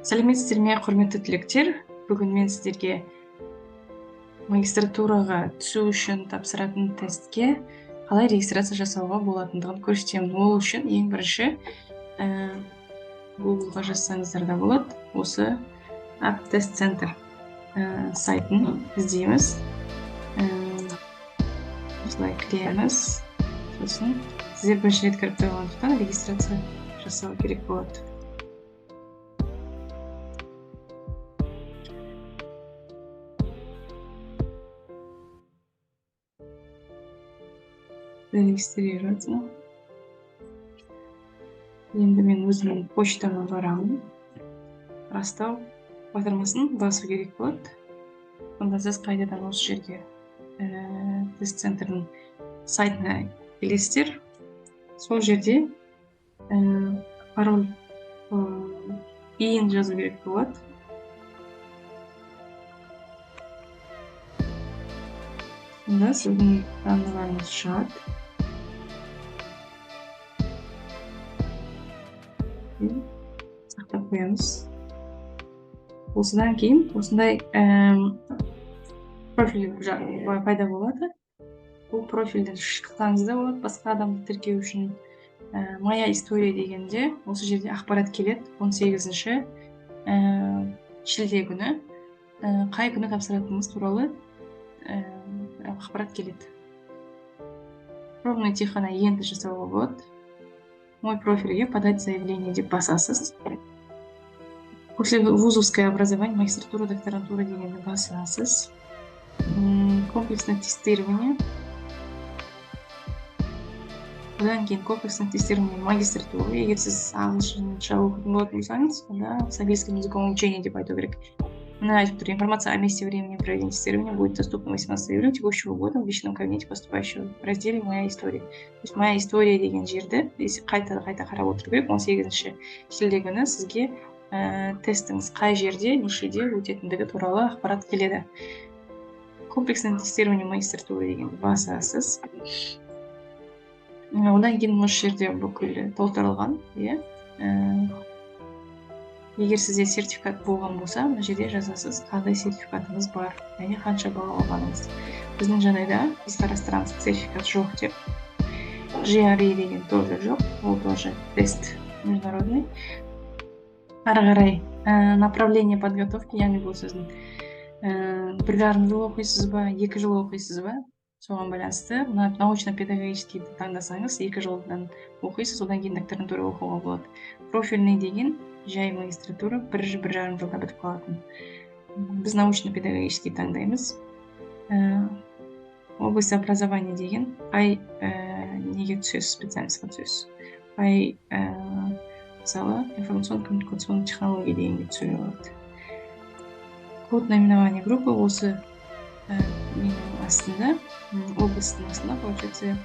Сәлеметсіздер ме, құрметті түлектер? Бүгін мен сіздерге магистратураға түсу үшін тапсыратын тестке қалай регистрация жасауға болатындығын көрсетемін. Ол үшін ең бірінші Google-ға жазсаңыздар да болады. Осы App Test Center сайтын іздейміз. Осылай кіреміз. Сосын сіздер бірінші рет кіріп тұрғандықтан регистрация жасау керек болады. Зарегистрироваться. Енді мен өзімнің почтама барамын. Растау батырмасын басу керек болады. Сонда сіз қайтадан осы жерге тест центрдің сайтына келесіздер. Сол жерде пароль ИИН жазу керек болады. Сонда сіздің данныйларыңыз шығады. Сақтап қоямыз. Осыдан кейін осындай профиль пайда болады. Бұл профильден шықсаңыз да болады басқа адамды тіркеу үшін. Моя история дегенде осы жерде ақпарат келеді. 18-ші шілде күні қай күні тапсыратынымыз туралы ақпарат келеді. Пробный тек қана енді жасауға болады. Мой профильге подать заявление деп басасыз. После вузовское образование, магистратура, докторантура дегенді басасыз. Комплексное тестирование. Одан кейін комплексное тестирование магистратура. Егер сіз ағылшынша оқитын болатын болсаңыз, онда с английским языком учения деп айту керек. Мына айтып тұр, информация о месте, времени проведения тестирования будет доступна 18 июля текущего года в личном кабинете поступающего в разделе «Моя история». То есть «Моя история» деген жерді қайта-қайта қарап отыру керек. 18 шілде күні сізге тестіңіз қай жерде, нешеде өтетіндігі туралы ақпарат келеді. Комплексное тестирование магистратуры дегенді басасыз. Одан кейін осы жерде бүкіл толтырылған, иә. Егер сізде сертификат болған болса, мына жерде жазасыз, қандай сертификатыңыз бар, және қанша балл алғаныңыз. Біздің жағдайда біз қарастырамыз сертификат жоқ деп. GRE деген тоже жоқ, ол тоже тест международный. Ары қарай направление подготовки, яғни бұл сіздің 1,5 жыл оқисыз ба, 2 жыл оқисыз ба, соған байланысты мына научно-педагогическийді таңдасаңыз, 2 жылдан оқисыз, одан кейін докторантура оқуға болады. Профильный деген жай магистратура 1-1,5 жылда бітіп қалатын. Біз научно-педагогический таңдаймыз. Область образования деген қай неге түсесіз, специальностьқа түсесіз. Қай, мысалы, информационно-коммуникационный технология дегенге түсуге болады. Код наименования группы осы ненің астында, облыстың астында, получается,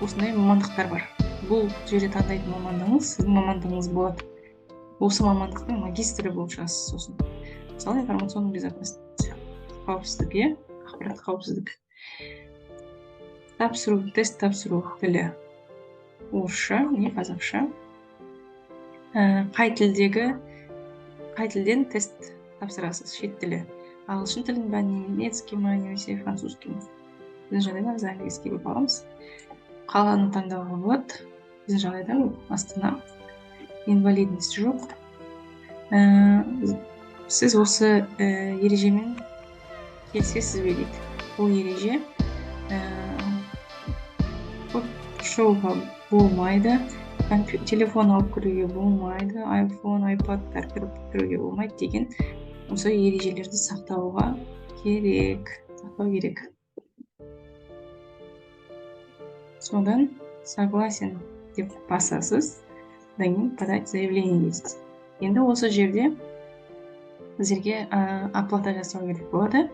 осындай мамандықтар бар. Бұл жерде таңдайтын мамандығыңыз сіздің мамандығыңыз болады. Осы мамандықтың магистрі болып шығасыз сосын. Мысалы, информационный безопасность, қауіпсіздік, иә, ақпараттық қауіпсіздік. Тапсыру, тест тапсыру тілі орысша, не қазақша. Қай тілден тест тапсырасыз, шет тілі. Ағылшын тілін бе, немецкий ма, немесе французский ма. Біздің жағдайда біз английский деп аламыз. Қаланы таңдауға болады. Біздің жағдайда Астана. Инвалидность жоқ. Сіз осы ережемен келісесіз бе дейді. Бұл ереже көп шығуға болмайды, телефон алып кіруге болмайды, iPhone, iPadтар кіріп кіруге болмайды деген осы ережелерді сақтауға керек, сақтау керек. Содан согласен деп басасыз, одан кейін подать заявление дейсіз. Енді осы жерде сіздерге оплата жасау керек болады.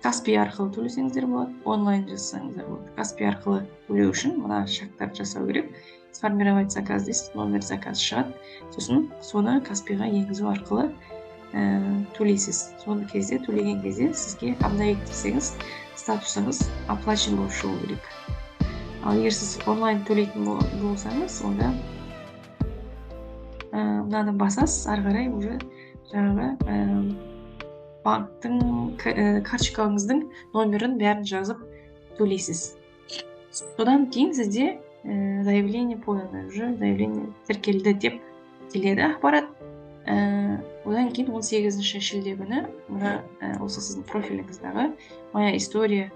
Каспи арқылы төлесеңіздер болады, онлайн жасасаңыздар болады. Каспи арқылы төлеу үшін мына шарттарды жасау керек. Сформировать заказ дейсіз, номер заказ шығады. Сосын соны Каспиға енгізу арқылы төлейсіз. Сол кезде төлеген кезде сізге обновить десеңіз, статусыңыз оплачен болып шығу керек. Ал егер сіз онлайн төлейтін болсаңыз, онда Мынаны басасыз, ары қарай уже жаңағы банктың карточкаңыздың номерін, бәрін жазып төлейсіз. Содан кейін сізде «Заявление подано», уже заявление тіркелді деп келеді ақпарат. Одан кейін 18 шілде күні мына осы сіздің профиліңіздағы «Моя история»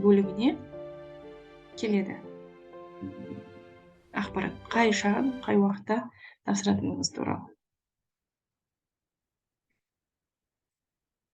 бөлігіне келеді ақпарат, қай шағын, қай уақытта тапсыратыныңыз туралы.